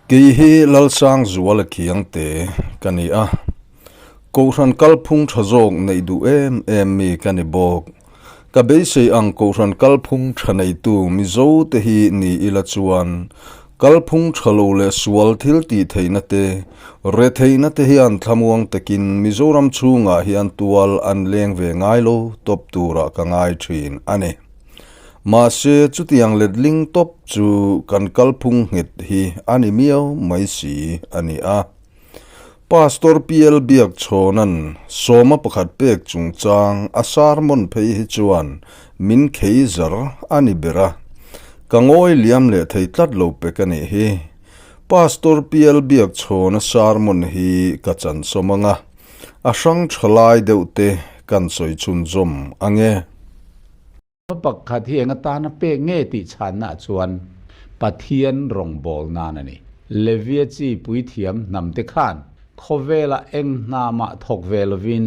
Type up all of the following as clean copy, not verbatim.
Kei hi Lalsangzuala Khiangte ka ni a, Kohhran kalphung tha zawk neih duh em em mi ka ni bawk. Ka beisei ang Kohhran kalphung tha neitu Mizo te hi ni ila chuan kalphung tha lo leh sual thil tih theihna te, retheihna te hian thlamuang takin Mizoram chhungah hian tual an leng ve ngai lo tawp turah ka ngai thin a ni. Mahse, chutiang letling tawp chu kan kalphung nghet hi a ni miau mai si a ni a. Pastor PL Biakchhawna'n sawma pakhat pek chungchang a sermon phei hi chuan min khei zar a ni ber a. Ka ngawi liam leh thei tlat lo pek a nih hi. Pastor PL Biakchhawna sermon hi ka chansawm ang a, a hrang tha lai deuh te kan sawi chhunzawm ang e. Pakhat hi eng atana pek nge tih chhanna chuan Pathian rawngbâwl nan a ni. Levia chi puithiam hnamte khan khawvela eng hnamah thawk ve lovin,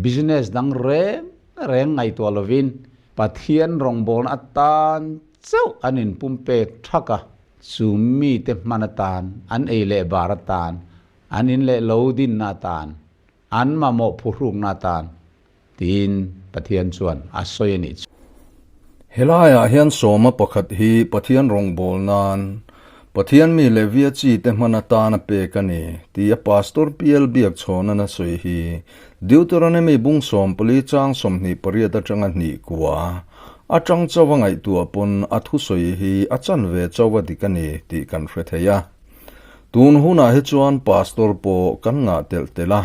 business dang reng reng ngaihtuah lovin Pathian rawngbâwlna atan chauh an inpumpek thak a, chu mite hman atan, an ei leh bar atan, an in leh lo dinna atan, an mamawh phuhrukna atan Tiin Pathian chuan a sawi a nih chu. Helaiah hian sawma pakhat hi Pathian rawngbâwl nân Pathian mi leh via chi te hman atân a pek a ni, tia Pastor PL Biakchhawna'n a sawi hi Deuteronomy bung 14 chang 28 aṭanga hnih kua aṭang chauha ngaihtuah pawn a thusawi hi a chanve chauha dik a ni tih kan hre thei a. Tun hunah hi chuan Pastor pawh kan ngah telh telh a,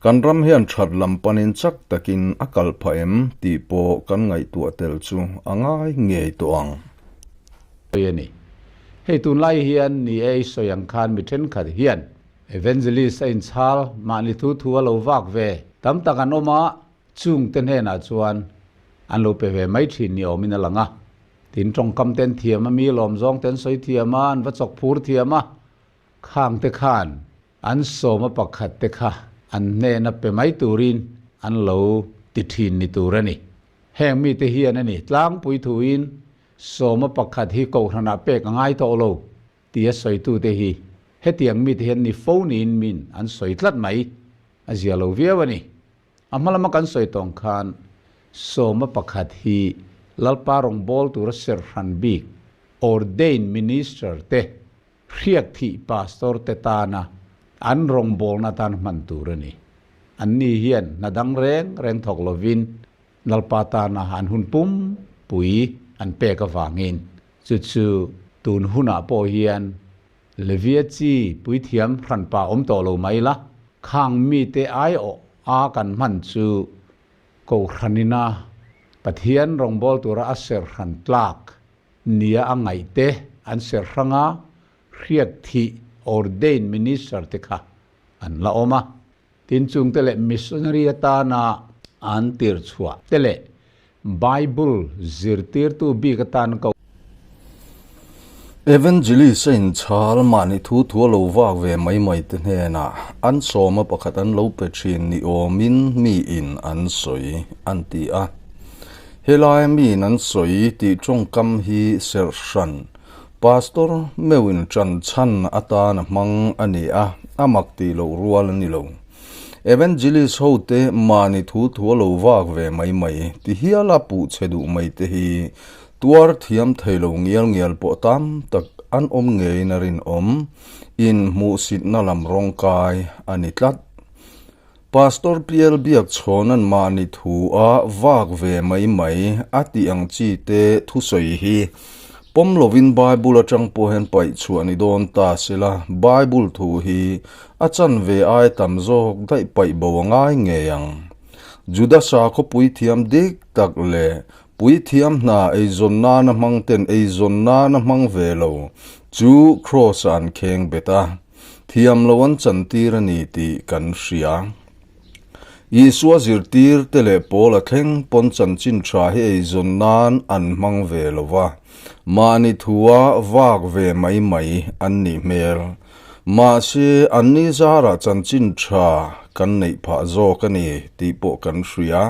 kan ram hian that lam panin chak takin a kal phah em tih pawh kan ngaihtuah tel chu a ngai ngei tawh ang. Sawi a ni. Hei tunlai hian ni e i sawi ang khan mi thenkhat hian Evangelist a inchhal mahni thu thu a lo vak ve tam tak an awm a, Chungte hnenah chuan an lo pe ve mai thin ni awmin a lang a. Tin, tawngkam ten thiam a, mi lawm zawng ten sawi thiam a, an va chawk phur thiam a, khangte khan an sawma pakhat te kha an hnena pe mai turin an lo ti thin ni tur a ni. Heng mite hian a ni tlangpui thuin sawma pakhat hi kohhranah pek a ngai tawh lo tia sawitute hi hetiang mite hian ni fo niin min an sawi tlat mai a zia lo viau a ni. A hma lama kan sawi tawng khan sawma pakhat hi Lalpa rawngbâwl tura serhran bik, ordained minister, te, hriak thih pastor te tana an rawngbâwlna atan hman tur a ni. Anni hian hna dang reng reng thawk lovin Lalpa tana an hun pum pui an pek avangin chu chu tun hunah pawh hian Levia chi puithiam hranpa awm tawh lo mai la, khang mite aiawh a kan hman chu Kohhranina Pathian rawngbâwl tura a ser hran tlak nia a ngaih te an ser hrang a, hriak thih ordained minister te kha an la awm a. Tin chung te leh missionary atana an tir chhuah te leh Bible zirtirtu bik atan ko. Evangelist a inchhal mahni thu thu a lo vak ve mai mai te hnenah an sawma pakhat an lo pe thin ni awmin miin an sawi an ti a. Helai miin an sawi tih tawngkam hi serh hran Pastor meuhin ṭan chhan atan a hmang a ni a, a mak tih loh rual a ni lo. Evangelist hote mahni thu thu a lo vak ve mai mai ti hiala puh chhe duh mai te hi tuar thiam thei lo ngial ngial pawh tam tak an awm ngeiin a rinawm, inhmuhsitna lam rawngkai a ni tlat. Pastor PL Biakchhawna'n mahni thu a vak ve mai mai a tih ang chi te thusawi hi pawm lovin Bible atang pawh hian paih chhuah ni dawn ta sela, Bible thu hi a chanve ai tam zawk daih paih bo a ngai ngei ang. Juda sakhaw puithiam dik tak leh puithiam hna eizawn nana hmang ten eizawn nana hmang ve lo chu Kraws-ah an kheng bet a. Thiam lo an chantir a ni tih kan hria. Isua zirtir te leh Paula thleng pawn chanchin tha hi eizawn nan an hmang ve lo va, mahni thua vak ve mai mai an nih hmel. Mahse, anni zarah chanchin tha kan neih phah zawk a ni tih pawh kan hria.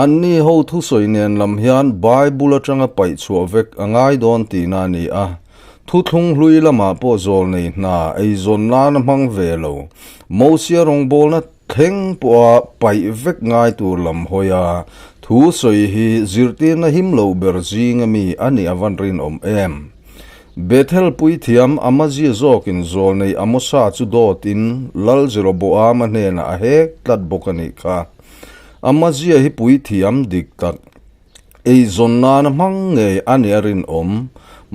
Anni ho thusawi nen lam hian Bible atanga paih chhuah vek a ngai dawn tihna a ni a. Thuthlung hlui lamah pawh zawlnei hna eizawn nana hmang ve lo. Mosia rawngbawlna thleng pawha paih vek ngai tur lam hawi a, thu sawi hi zirtirna him lo ber zinga mi a nih a van rinawm em? Bethel puithiam Amazia zawkin zawlnei Amosa chu dawtin Lal Jeroboama hnenah a hek tlat bawk a nih kha. Amazia hi puithiam dik tak Eizawn nana hmang ngei a nih a rinawm.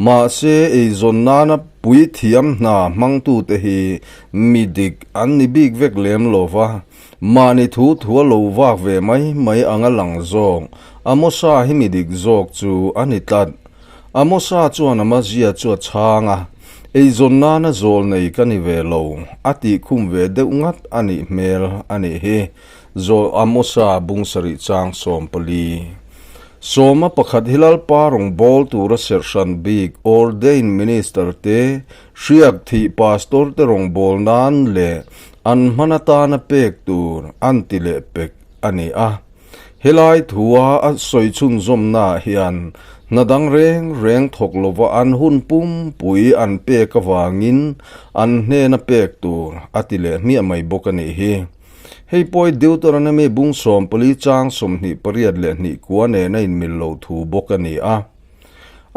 Mahse, eizawn nana puithiam hna hmangtute hi mi dik an ni bik vek lem lo va, mahni thu thua lo vak ve mai mai anga lang zawk. Amosa hi mi dik zawk chu a ni tlat. Amosa chuan Amazia chu a chhang a, Eizawn nana zawl nei ka ni ve lo, a tih khum ve deuh ngat a nih hmel a nih hi. Zawl Amosa bung sarih chang 14. Sawma pakhat hi Lalpa rawngbâwl tura serhhran bik ordained minister te, hriak thih pastor te rawngbâwl nan leh an hman atana pek tur an ti leh pek a ni a. Helai thua a sawi chhunzawmnaah hian hna dang reng reng thawk lova an hun pumpui an pek avangin an hnena pek tur a ti leh hmiah mai bawk a nih hi. Hei pawh hi Deuteronomy bung 14 chang 28 leh hnih kua nena inmil lo thu bawk a ni a.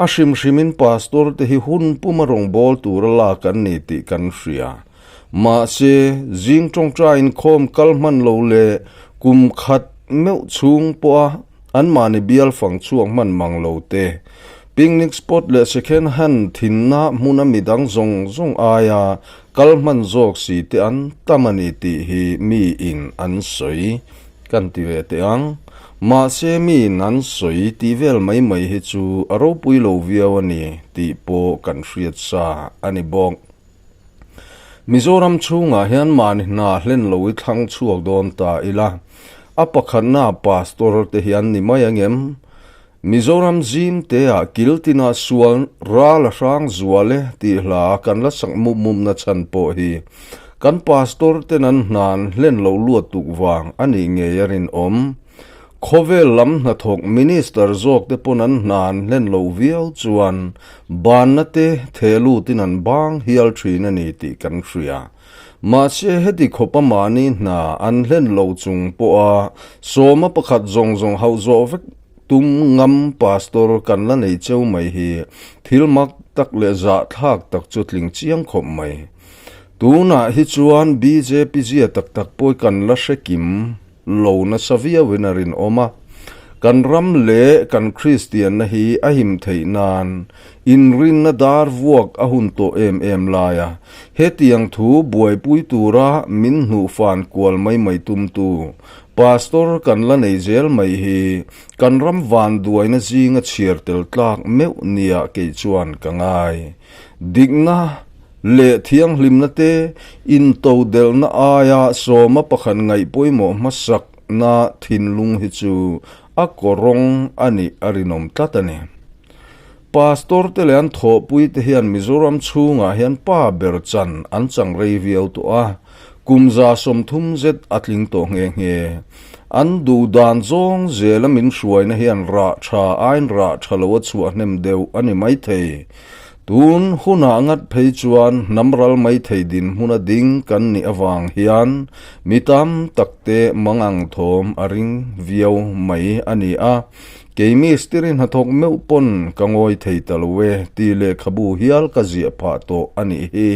A hrim hrimin pastor te hi hun puma rawngbâwl tura lak an ni tih kan hria. Mahse, zing ṭawngṭai inkhawm kal hman lo leh kum khat meuh chhung pawha anmahni bial fang chhuak hman mang lo te, picnic spot leh second hand thinna hmuna midang zawng zawng aia Kal hman zawk si te an tam a ni tih hi miin an sawi kan ti ve teh ang. Mahse miin an sawi tih vel mai mai hi chu a ropui lo viau a ni tih pawh kan hriat sa a ni bawk. Mizoram chhungah hian mahni hna hlen lo i thlang chhuak dawn ta ila, a pakhatna pastor te hi an ni mai angem? Mizoram zim te ah kil tina sual ral a hrang zual e tih hla kan la sak mup mup na chhan pawh hi kan pastor ten an hna an hlen lo luat tuk vang a nih ngei a rinawm. Khawvel lam hnathawk minister zawk te pawn an hna an hlen lo viau chuan banna te theh lutin an bang hial thin a ni tih kan hria. Mahse heti khawpa mahni hna an hlen lo chung pawha sawma pakhat zawng zawng hauh zawh vek Tum ngam pastor kan la nei cheu mai hi thil mak tak leh zahthlak tak chu tling chiang khawp mai. Tunah hi chuan bjp zia tak tak pawh kan la hre kim lo nasa viauin a rinawm a. Kan ram leh kan Kristianna hi a him theih nan inrinna dar vuak a hun tawh em em lai a, hetiang thu buaipui tura min hnuhfan kual mai mai tumtu Pastor kan la nei zel mai hi kan ram vanduaina zinga chhiar tel tlak meuh nia kei chuan ka ngai. Dikna leh thianghlimna te intodelhna aia sawma pakhat ngaih pawimawh hmasakna thinlung hi chu a kawrawng a nih a rinawm tlat a ni. Pastor te leh an thawhpui te hian Mizoram chhungah hian pa ber chan an chang rei viau tawh a, Kum 30 zet a tling tawh nghe nghe. An duh dan zawng zela min hruaina hian rah tha ain rah tha lo a chhuah hnem deuh a ni maithei. Tun hunah ngat phei chuan hnam ral maithei dinhmuna ding kan nih avang hian mi tam takte mangang thawm a ring viau mai a ni a. Kei mistiri hnathawk meuh pawn ka ngawi thei ta lo e tih lehkhabu hial ka ziah phah tawh a nih hi.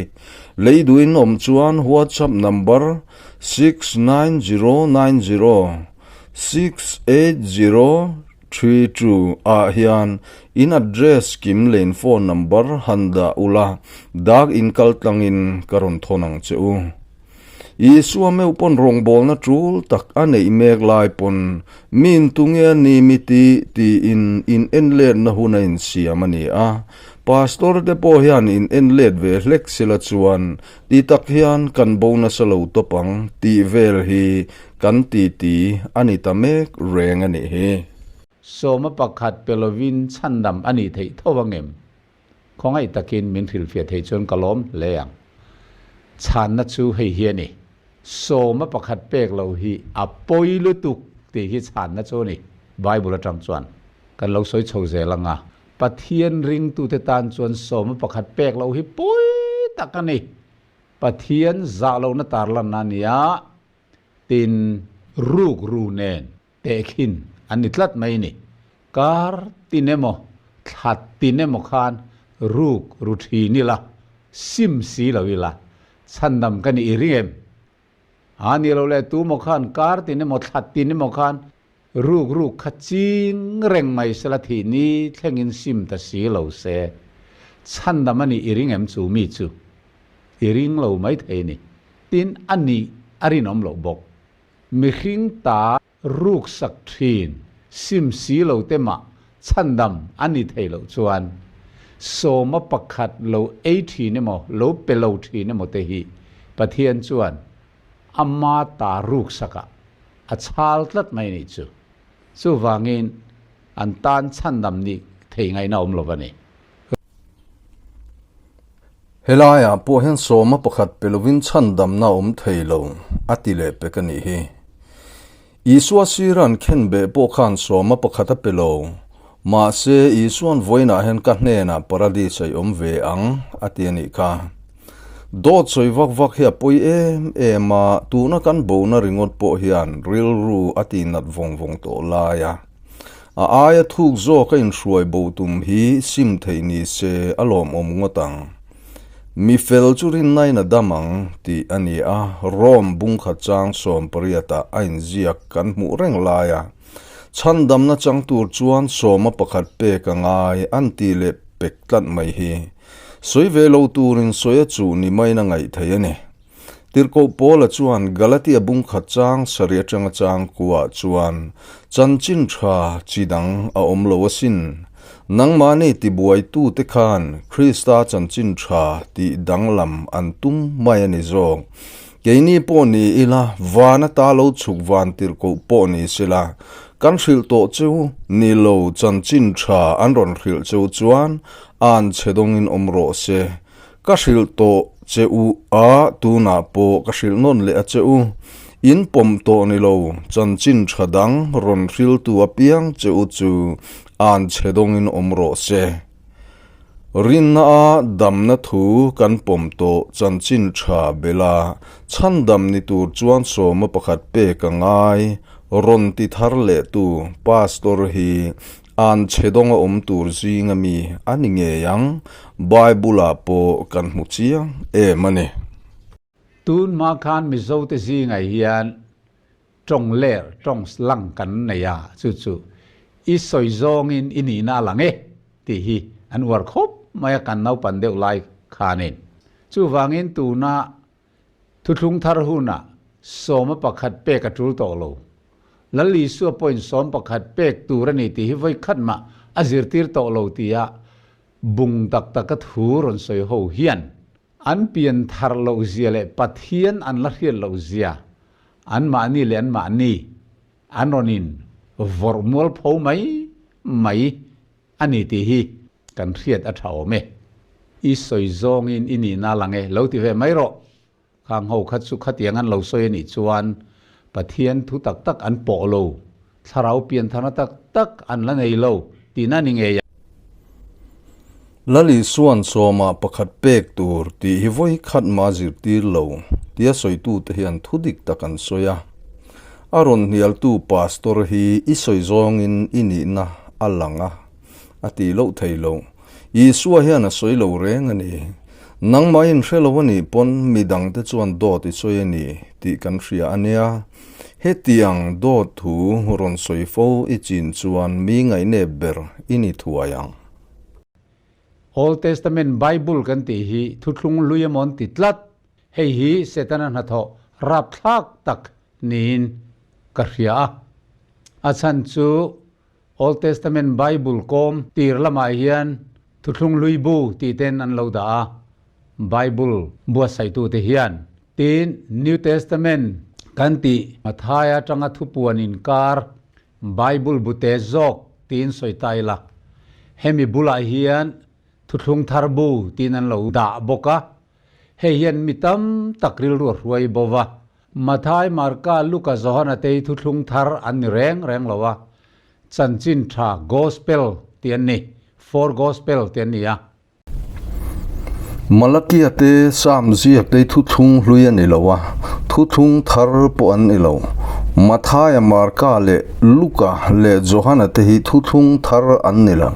Lei duhin awm chuan WhatsApp number 69090 68032 ah hian in address kim leh in phone number han dah ula, dak in kal tlangin ka rawn thawn ang che u. Isua meuh pawn rawngbawlna tul tak a neih mek lai pawn min tunge a ni mi ti tiin in en letna hun a insiam a ni a. Pastor te pawh hian in en let ve hlek sela chuan ti tak hian kan bo nasa lo tawp ang tih vel hi kan titi a ni ta mek reng a nih hi. Sawma pakhat pe lovin chhandam a nih theih tho angem? Khawngaih takin min hrilhfiah theih chuan ka lawm hle ang. Chhanna chu hei hi a ni. Sawma pakhat pek loh hi a pawi lutuk tih hi chhanna chu a ni. Bible atang chuan kan lo sawi chho zel ang a. Pathian ringtute tan chuan sawma pakhat pek loh hi pawi tak a ni. Pathian zah lohna tarlanna a ni a, tin ruk ru nen tehkhin an ni tlat mai ni. Kar tin emaw, thla tin emaw khan ruk ru thin ila, sim si lo ila, chhandam ka nih i ring em? A ni lo le, tu maw khan kar tin emaw, thla tin emaw khan ruk ruk kha ching reng mai sela thih ni thlengin sim ta si lo se, chhandam a nih i ring em chu mi chu? I ring lo mai thei ni. Tin, a nih a rinawm loh bawk. Mihring ta ruksak thin sim si lo te mah chhandam a ni thei loh chuan sawma pakhat lo ei thin emaw lo pe lo thin emaw te hi Pathian chuan ama ta ruksakah a chhal tlat mai nih chu. Chuvangin an tan chhandam nih thei ngaihna awm lo a ni. Helaiah pawh hian sawma pakhat pe lovin chhandamna a awm thei lo, a ti leh pek a nih hi. Isua sir an khenbeh pawh khan sawma pakhat a pe lo. Mahse, Isua'n vawiinah hian ka hnenah Paradis a i awm ve ang, a ti a nih kha. Dawt sawi vak vak hi a pawi em em a, tuna kan bona ringawt pawh hian rilru a tihnat vawng vawng tawh lai a. A aia thuk zawk a inhruai bo tum hi sim theih ni se a lawmawm ngawt ang. Mi fel chu rinnain a dam ang tih a ni a, Rome bungkhat chang 18 ah a inziak kan hmuh reng lai a, chhandamna chang tur chuan sawma pakhat pek a ngai an tih leh pek tlat mai hi sawi ve lo turin sawi a chuh ni maiin a ngaih theih a ni. Tirhkoh Paula chuan Galatia bungkhat chang sarih atanga chang kuah chuan, Chanchin tha chi dang a awm lo asin. Nangmahni tibuaitute khan Krista chanchin tha tih danglam an tum mai a ni zawk. Keini pawh ni ila, van ata lo chhuk van tirhkoh pawh ni sela, kan hrilh tawh cheu ni lo chanchin tha an rawn hrilh cheu chuan an chhe dawngin awm rawh se. Ka hrilh tawh che u a, tunah pawh ka hrilh nawn leh a che u. In pawm tawh ni lo, chanchin tha dang rawn hriltu apiang che u chu an chhe dawngin awm rawh se. Rinna a damna thu kan pawm tawh chanchin tha bela chhandam ni tur chuan sawma pakhat pek a ngai, rawn ti thar lehtu Pastor hi An chhe dawnga awm tur zinga mi a ni ngei ang, Bible-ah pawh kan hmu chiang em a ni. Tun hma khan Mizote zingah hian tawng ler, tawng slang kan nei a, chu chu i sawi zawngin i nihna a lang e tih hi an uar khawp mai a kan naupan deuh lai khanin. Chuvangin tuna Thuthlung thar hunah sawma pakhat pek a tul tawh lo. Lal Isua pawhin sawm pakhat pek tur a ni tih hi vawi khat mah a zirtir tawh lo tia bung tak taka thu rawn sawi ho hian an pian thar loh zia leh Pathian an la hriat loh zia anmahni leh anmahni an rawn in vawrh mual pho mai mai A ni tih hi kan hriat a tha awm e. I sawi zawngin i nihna lang e, lo ti ve mai rawh. Khang ho kha chu khatiang an lo sawi a nih chuan Pathian thu tak tak an pawh lo, thlarau piantharna tak tak an la nei lo tihna ni ngei ang. Lal Isua'n sawmah pakhat pek tur tih hi vawi khat mah zirtir lo tia sawitute hian thu dik tak an sawi a. A rawn hnialtu pastor hi i sawi zawngin i nihna a lang a, a tih loh thei lo. Isua hian a sawi lo reng a ni. Nangmah inhre lo a nih pawn midangte chuan dawt i sawi a ni tih kan hria a nia. Hetiang dawt thu rawn sawi fo i chin chuan mi ngaihnep ber i ni thuai ang. Old Testament Bible kan tih hi thuthlung hlui emaw an ti tlat. Hei hi Setana hnathawh rapthlak tak niin ka hria a. A chhan chu Old Testament Bible kawm tir lamah hian Thuthlung Hlui Bu tih ten an lo dah a, Bible buatsaihtute hian. Tin, New Testament kan tih Matthai atanga thupuan inkar Bible bute zawk tiin sawi ta ila, hemi bulah hian Thuthlung Thar Bu tiin an lo dah bawk a. Hei hian mi tam tak rilru a hruai bo va. Mathai, Marka, Luka, Johana te hi thuthlung thar an ni reng reng lo a, chanchin tha, gospel, tih an ni. Four Gospel te an ni a. Malakia te Psalm ziak te hi thuthlung hlui a ni lo a, thuthlung thar pawh an ni lo. Mathaia, Marka leh Luka leh Johana te hi thuthlung thar an ni lo.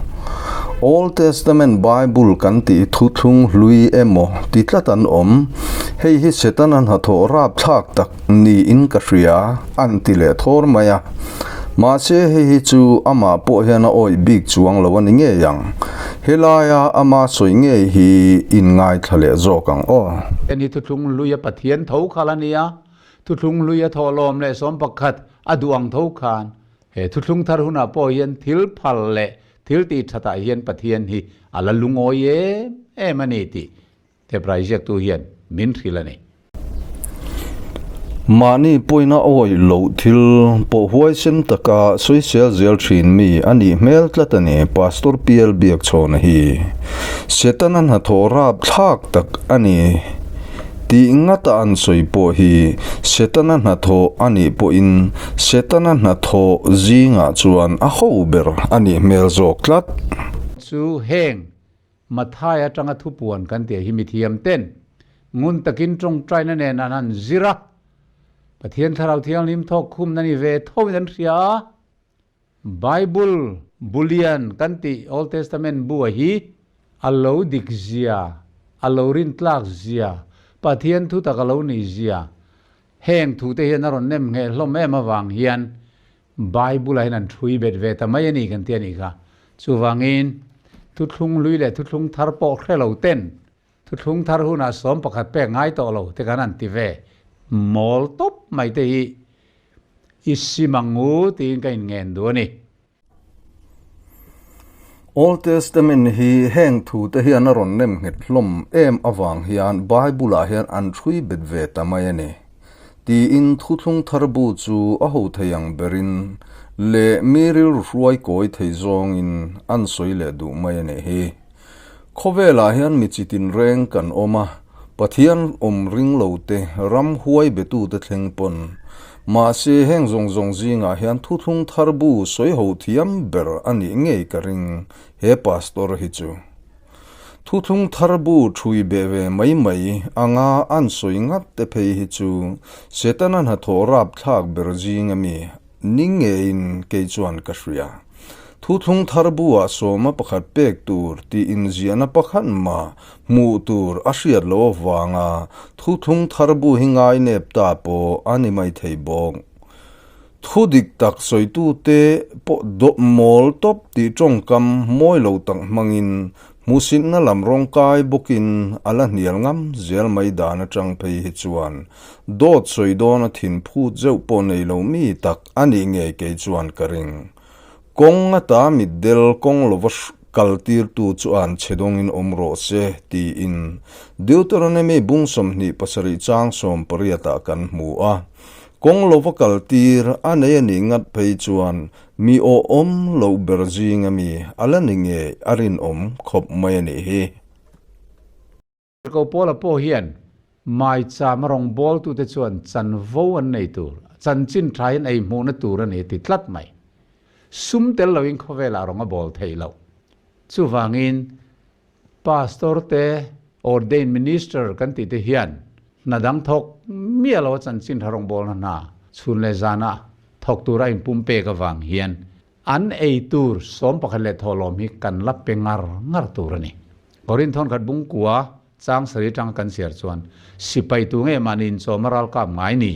Old Testament Bible kan tih thuthlung hlui emaw ti tlat an awm. Hei hi Setana hnathawh rapthlak tak niin ka hria, an ti leh thawr mai a. Mahse hei hi chu amah pawh hian a awih bik chuang lo a ni ngei ang. Helaia ama sawi ngei hi in ngaithla leh zawk ang aw. Heni thuthlung hluia Pathian tho khal a nia, thuthlung hluia thawhlawm leh 11 a duh ang tho khan he thuthlung thar hunah pawh hian thil phal leh thil tih thatah hian Pathian hi a la lungawi em em a ni tih Hebrai ziaktu hian min hrilh a ni. Mahni pawina awih loh thil pawh huaisen taka sawisel zel thin mi a nih hmel tlat a ni, Pastor PL Biakchhawna hi. Setana hnathawh rapthlak tak a ni tih ngata an sawi pawh hi Setana hnathawh a nih pawhin Setana hnathawh zingah chuan a ho ber a nih hmel zawk tlat. Chu heng Mathai atanga thupuan kan tih hi mithiam ten ngun takin tawngtaina nen an han zir a, Pathian Thlarau Thianghlim thawk khumna ni ve tho in an hria a, Bible bulian kan tih Old Testament bu a hi a lo dik zia, a lo rintlak zia, Pathian thutak a lo nih zia heng thu te hian a rawn nem ngheh hlawm em avang hian Bible-ah hian an thui bet ve ta mai a ni kan ti a nih kha. Chuvangin, thuthlung hlui leh thuthlung thar pawh hre lo ten thuthlung thar hunah 11 pek ngai tawh lo te kan han ti ve mawl tawp mai te hi i sim ang u tiin ka inngen duh a ni. Old Testament hi heng thu te hian a rawn nem nghet hlawm em avang hian Bible-ah hian an thui bet ve ta mai a ni. Tiin thuthlung thar bu chu a ho thei ang berin leh mi rilru hruai kawi thei zawngin an sawi leh duh mai a nih hi. Khawvelah hian mi chi tinreng kan awm a, Pathian awm ring lo te, ram huai betute thleng pawn. Mahse heng zawng zawng zingah hian thuthlung thar bu sawi ho thiam ber a nih ngei ka ring he pastor hi chu. Thuthlung thar bu thui beh ve mai mai anga an sawi ngat te phei hi chu Setana hnathawh rapthlak ber zing ami ni ngeiin kei chuan ka hria. Thuthlung thar bu ah sawma pakhat pek tur tih inziahna pakhat mah hmuh tur a hriat loh avanga thuthlung thar bu hi ngai nep ta pawh a ni mai thei bawk. Thu dik tak sawitute pawh dawp mawl tawp tih tawngkam mawi lo tak hmangin hmuhsitna lam rawngkai bawkin a la hnial ngam zel mai dan atang phei hi chuan dawt sawi dawna thin phut zeuh pawh nei lo mi tak a nih ngei kei chuan ka ring. Kawng ata mitdel kawng lova kal tirtu chu an chhe dawngin awm rawh se tiin Deuteronomy bung 27 chang 18 ah kan hmu a. Kawng lova kal tir a nei a nih ngat phei chuan mi awhawm loh ber zing a mi a la ni ngei a rinawm khawp mai a nih hi. Ko Paula pawh hian maicham a rawngbawltute chuan chanvo an nei tur, chanchin thain ei hmuhna tur a ni a ti tlat mai. Sum tel loin khawvelah rawng a bawl theih loh. Chuvangin Pastor te, ordained minister kan tih te hian hna dang thawk miah lo a chanchin tha rawngbawlna hna chhun leh zanah thawk tura inpumpek avang hian an ei tur 11 leh thawhlawm hi kan la pe ngar ngar tur a ni. Korinth thawnkhat bungkua chang sarih atanga kan chhiar chuan sipai tu nge mahni inchawm a ralkap ngai ni?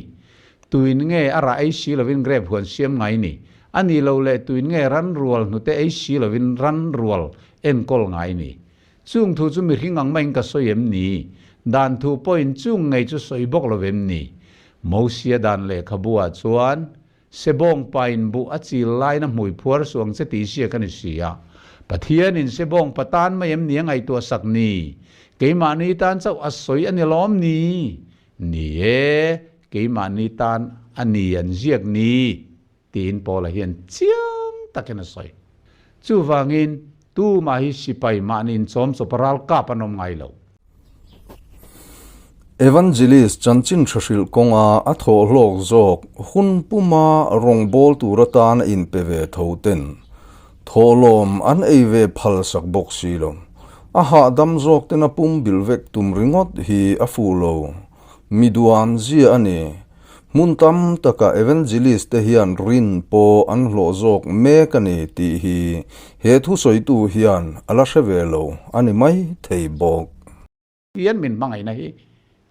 Tuin nge a rah ei si lovin grape huan siam ngai ni? A ni lo leh tuin nge ran rual hnute ei si lovin ran rual enkawl ngai ni? Chung thu chu mihring ang maiin ka sawi em ni? Dan thu pawhin chung ngei chu sawi bawk lo em ni? Mosia dan lehkhabu ah chuan Sebawng pain buh a chil laina hmui phuar suang che tih hria ka ni si a. Pathianin Sebawng pa tan mai em ni a ngaihtuah sak ni? Keimahni tan chauh a sawi a ni lawm ni? Ni e, keimahni tan a ni an ziak ni, tiin Paula hian chiang takin a sawi. Chuvangin, tumah hi sipai mahni inchawm chawp ralkap an awm ngai lo. Evangelist chanchin tha hrilh kawnga a thawh hlawk zawk hun puma rawngbâwl tur atan a inpe ve tho ten. Thawhlawm an ei ve phal sak bawk si lo. A hahdam zawk ten a pum bilh vek tum ringawt hi a fuh lo. Mi duam zia a ni. Hmun tam takah evangelist te hian rin pawh an hlawh zawk mek a ni tih hi he thusawitu hian a la hre ve lo a ni mai thei bawk. Hian min hmangaihna hi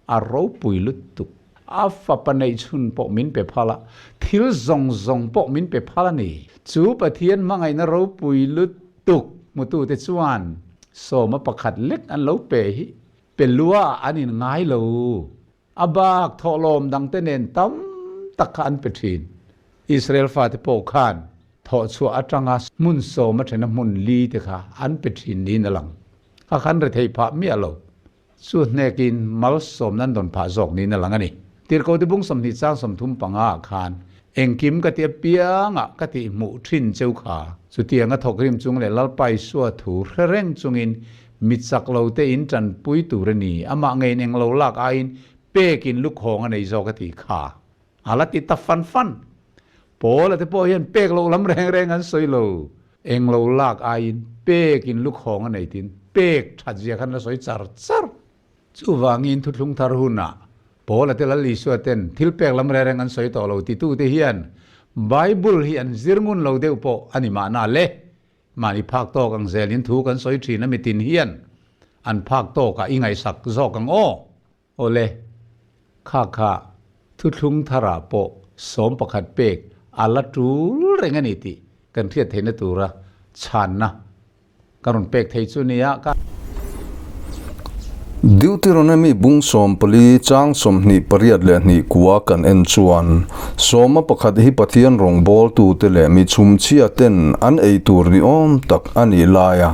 a ropui lutuk. A fapa neih chhun pawh min pe phal a, thil zawng zawng pawh min pe phal a ni. Chu Pathian hmangaihna ropui lutuk hmutute chuan sawma pakhat lek an lo pe hi pe lua an in ngai lo. A bak thawhlawm dangte nen tam tak kha an pe thin. Israel fate pawh khan Thawhchhuah atanga hmun sawm a thena hmun li te kha an pe thin niin a lang. Kha khan rethei phah miah lo. Chu hnekin malsawmna an dawn phah zawk niin a lang a ni. Tirhkote bung 20 chang 35 ah khan engkim ka ti apiangah ka tih hmuh thin cheu kha. Chutianga thawkrim chung leh Lalpa Isua thu hre reng chungin mi chak lo te in tanpui tur a ni. Amah ngeiin englo lak aiin pekin lukhawng a nei zawk a tih kha. A la ti ta fan fan. Paula te pawh hian pek loh lam reng reng an sawi lo. Eng lo lak aiin pek in lukhawng a nei tin pek that zia khan la sawi char char. Chuvangin thuthlung thar hunah Paula te Lal Isua ten thil pek lam reng reng an sawi tawh lo titute hian Bible hi an zir ngun lo deuh pawh a ni mahna le. Mahni phak tawk ang zelin thu kan sawi thin a mitin hian an phak tawkah i ngaihsak zawk ang aw. Awle, kha kha thuthlung tharah pawh 11 pek a la tul reng a ni tih kan hriat theihna tura chhanna ka rawn pek thei chu nia ka. Deuteronomy bung 14 chang 28 leh hnih kua kan en chuan 11 hi Pathian rawngbawltute leh mi chhumchhia ten an ei tur ni awm tak a nih laia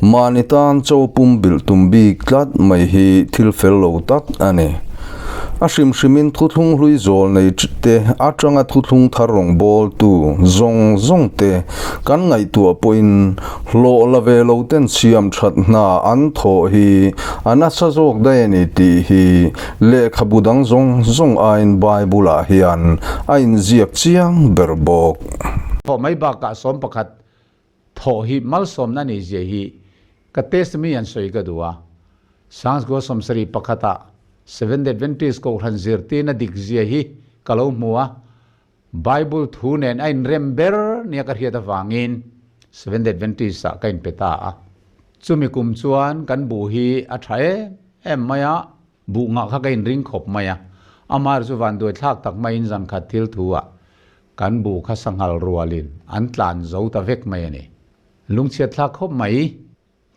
Mahni tan chaw pum bilh tum bik tlat mai hi thil fel lo tak a ni. A hrim hrimin thuthlung hlui zawl nei te atanga thuthlung thar rawn bawltu zawng zawng te kan ngaihtuah pawhin hlawh la ve lo ten siam that hna an thawh hi a nasa zawk daih a ni tih hi lehkhabu dang zawng zawng aiin Bible ah hian a inziak chiang ber bawk. Thawh mai bakah 11 Thawh hi malsawmna nei zia hi ka testimony an sawi ka duh a. Sangsgua 71 ah Seventh Adventist Kohhran zirtirna dik zia hi ka lo hmu a, Bible thu nen a inrem ber nia ka hriat avangin Seventh Adventist ah ka inpe ta a. Chumi kum chuan kan buh hi a tha em em mai a, buh ngah kha ka inring khawp mai a. Amaherawhchu chu vanduai thlak tak maiin zankhat thil thu ah Kan bu kha sanghal rualin an tlan zo ta vek mai a ni. Lungchhiat thlak khawp mai.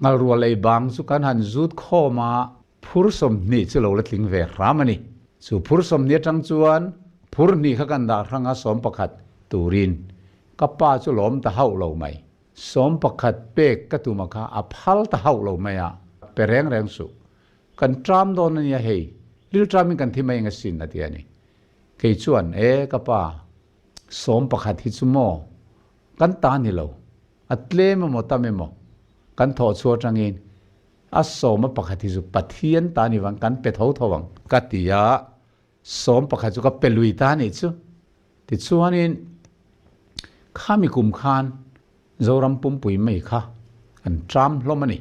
Ngal rual ei bang chu kan han zut khawm a, phur 20 chu lo la tling ve hram a ni. Chu phur 20 atang chuan phur hnih kha kan dah hrang a 11 turin ka pa chu lawm ta hauh lo mai. 11 pek ka tum a kha a phal ta hauh lo mai a, pe reng reng suh. Kan tram dawn a nia hei, ril tramin kan thi mai eng asin a ti a ni. Kei chuan, E ka pa, 11 hi chu maw? Kan ta ni lo. A tlem emaw tam emaw kan thawh chhuah atangin a 11 hi chu Pathian ta ni vang kan pe tho tho ang ka ti a, 11 chu ka pe lui ta nih chu. Tichuanin khami kum khan Zoram pumpui mai kha kan tram hlawm a ni.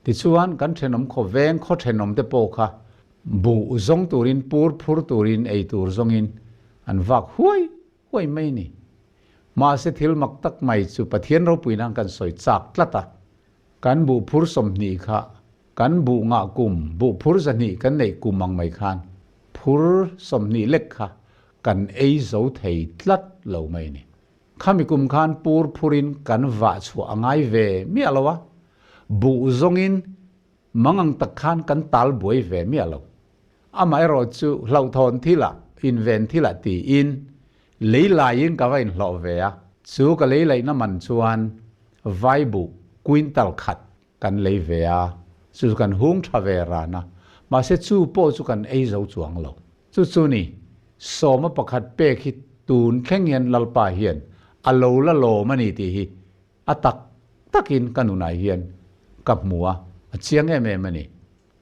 Tichuan, kan thenawm khaw veng khaw thenawm te pawh kha buh zawng turin, pur phur turin, ei tur zawngin an vak huai huai mai a ni. Mahse thil mak tak mai chu Pathian ropui nan kan sawi chak tlat a, kan buh phur 20 kha kan buh ngah kum, buh phur 200 kan neih kum ang mai khan phur 20 lek kha kan ei zo thei tlat lo mai a ni. Khami kum khan pur phurin kan vah chhuah a ngai ve miah lo a, buh zawngin mangang tak khan kan tal buai ve miah lo. Amaherawh chu hlauhthawn thilah, inven thilah tiin lei laiin ka va inhlawh ve a, chu ka lei laihna man chuan vai buh quintal khat kan lei ve a, chu chu kan hung tha ve ran a, mahse chu pawh chu kan ei zo chuang lo. Chu chu ni, 11 pek hi tun thleng hian Lalpa hian a lo la lawm a ni tih hi a tak takin ka nunah hian ka hmu a, a chiang em em a ni.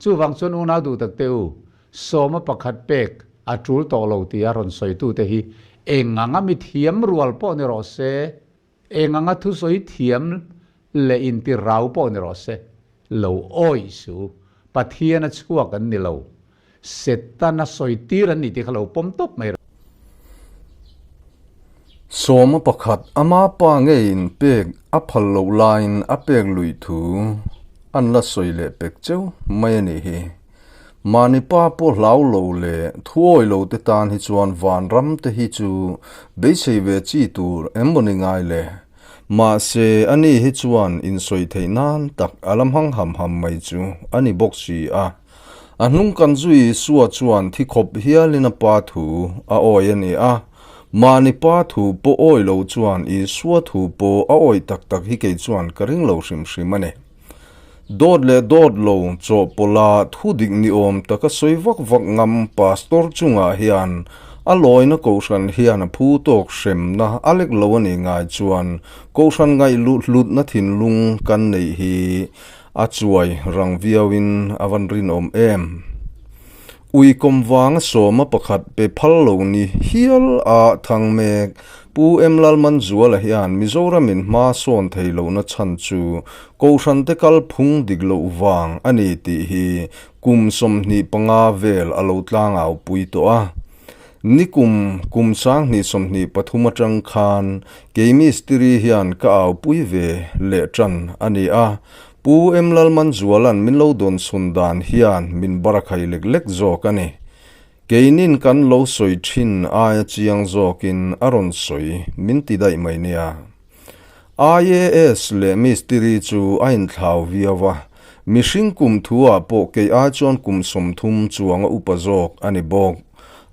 Chuvang chuan unau duh tak te u, 11 pek a tul tawh lo tia rawn sawitute hi eng anga mi thiam rual pawh ni rawh se. Eng anga thusawi thiam leh inti rau pawh ni rawh se, lo awih su, Pathian a chhuak an ni lo, Setana sawi tir an ni tih kha lo pawm tawp mai rawh. Sawma pakhat ama pa ngeiin pek a phal loh laiin a pek lui thu an la sawi leh pek cheu mai a nih hi. Mahni pa pawh hlau lo leh thuawi lo te tan hi chuan vanram te hi chu beisei ve chi tur em maw ni ngai le. Mahse, ani hi chuan insawi theih nan tak a la hmang ham ham mai chu a ni bawk si a. A hnung kan zui Isua chuan thi khawp hialin a pa thu a awi a ni a. Mahni pa thu pawh awi lo chuan Isua thu pawh a awi tak tak hi kei chuan ka ring lo hrim hrim a ni. Dawt leh dawt lo chawhpawlha thu dik ni awm taka sawi vak vak ngam Pastor chungah hian a lawina Kohhran hian a phu tawk hremna a lek lo a nih ngai chuan Kohhran ngaih hlutna thinlung kan neih hi a chuai rang viauin a van rinawm em. Ui kawm vanga sawma pakhat pe phal lo ni hial a thang mek. Pu M Lalmanzuala hian Mizoramin hma sawn thei lohna chhan chu Kohhrante kalphung dik loh vang a ni tih hi kum 25 vel a lo tlangau pui tawh a. Nikum kum 2023 atang khan kei mistiri hian ka aupui ve leh tan a ni a. Pu M Lalmanzuala'n min lo dawn chhun dan hian min barakhai lek lek zawk a ni. Keinin kan lo sawi thin aia chiang zawkin a rawn sawi min ti daih mai nia. IAS leh mistiri chu a inthlau viau a, mihring kum thu-ah pawh kei ai chuan kum 30 chuang a upa zawk a ni bawk.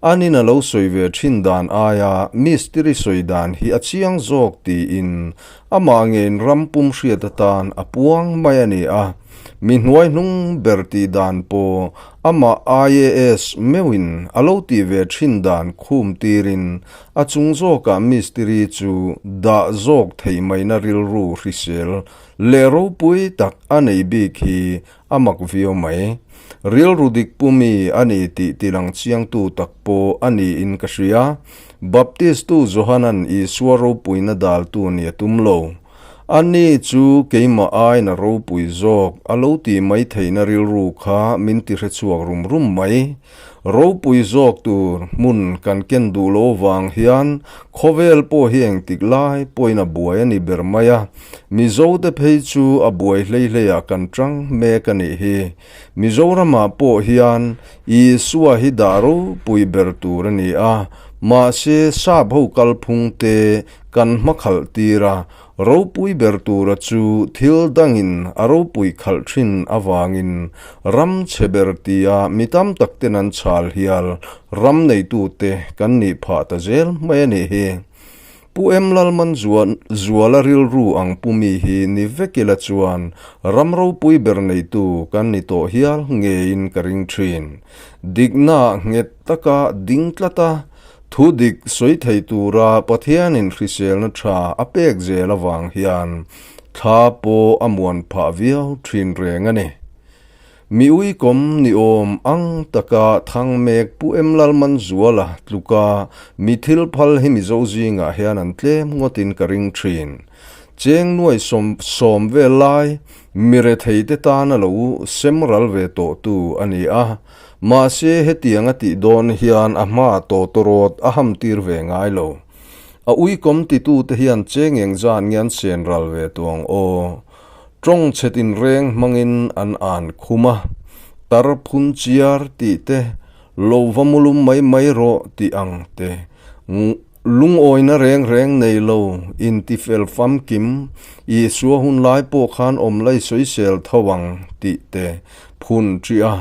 Anin a lo sawi ve thin dan aia mistiri sawi dan hi a chiang zawk tiin amah ngeiin ram pum hriat atan a puang mai a ni a. Mi hnuai hnung ber tih dan pawh amah IAS meuhin a lo tih ve thin dan khum tirin a chung zawkah mistiri chu dah zawk theih maina rilru hrisel leh ropui tak a nei bik hi A mak viau mai. Rilru dik pu mi a ni tih tilang chiangtu tak pawh a niin ka hria. Baptistu Johanan Isua ropuina daltu ni a tum lo. A ni chu keimah aiin a ropui zawk a lo tih mai theihna rilru kha min ti hrechhuak rum rum mai. Ropui zawk tur hmun kan ken duh lo vang hian khawvel pawh hi engtik lai pawhin a buai a ni ber mai a, Mizote phei chu a buai hlei hleiah kan tang mek a nih hi. Mizoramah pawh hian Isua hi dah ropui ber tur a ni a, mahse sap ho kalphung te kan hmakhalh tir a, Ropui ber tura chu thil dangin a ropui khalh thin avangin ram chhe ber tia mi tam tak ten an chhal hial ram neitute kan nih phah ta zel mai a nih hi. Pu M Lalman Zuala rilru ang pu mi hi ni vek ila chuan ram ropui ber neitu kan ni tawh hial ngeiin ka ring thin. Dikna nghet taka ding tlat a, Thu dik sawi thei tura Pathianin hriselna tha a pek zel avang hian thla pawh a muan phah viau thin reng a ni. Mi uikawm ni awm ang taka thang mek Pu M Lalmanzuala tluka mi thil phal hi Mizo zingah hian an tlem ngawtin ka ring thin. Cheng nuai sawm vel lai mi retheite tana lo sem ral ve tawhtu a ni a. Mahse, hetiang a tih dawn hian a hma tawtawrawt a ham tir ve ngai lo. A uikawm titute hian cheng eng zan nge an sen ral ve tuang aw. Tawng chhe tinreng hmangin an an khum a, tar phun chiar tih te, lo va mulum mai mai rawh tih ang te, Lungawina reng reng nei lo, intifel famkim, Isua hun lai pawh khan awm lai sawisel tho ang tih te phun ṭih a,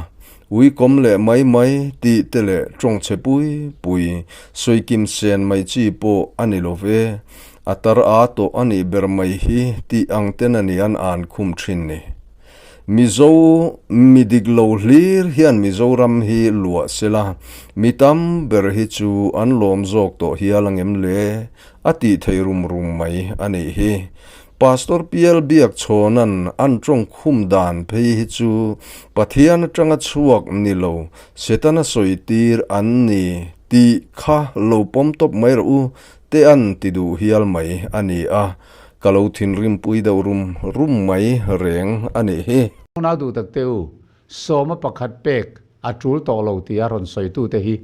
uikawm leh mai mai tih te leh ṭawngchhe pui pui sawikim sen mai chi pawh a ni lo ve, a tar a tawh a nih ber mai hi tih ang ten a ni an an khum ṭhin ni. Mizo mi dik lo hlir hian Mizoram hi luah sela, mi tam ber hi chu an lawm zawk tawh hial angem le? a tih thei rum rum mai a nih hi. Pastor Pial Biak Chhawna'n an tawng khum dan phei hi chu Pathian atanga chhuak ni lo, Setana sawi tir an ni tih kha lo pawm tawp mai rawh u te an ti duh hial mai a ni a. Ka lo thinrim pui deuh rum rum mai reng a nih hi. Unau duh tak te u, sawma pakhat pek a tul tawh lo tia rawn sawitute hi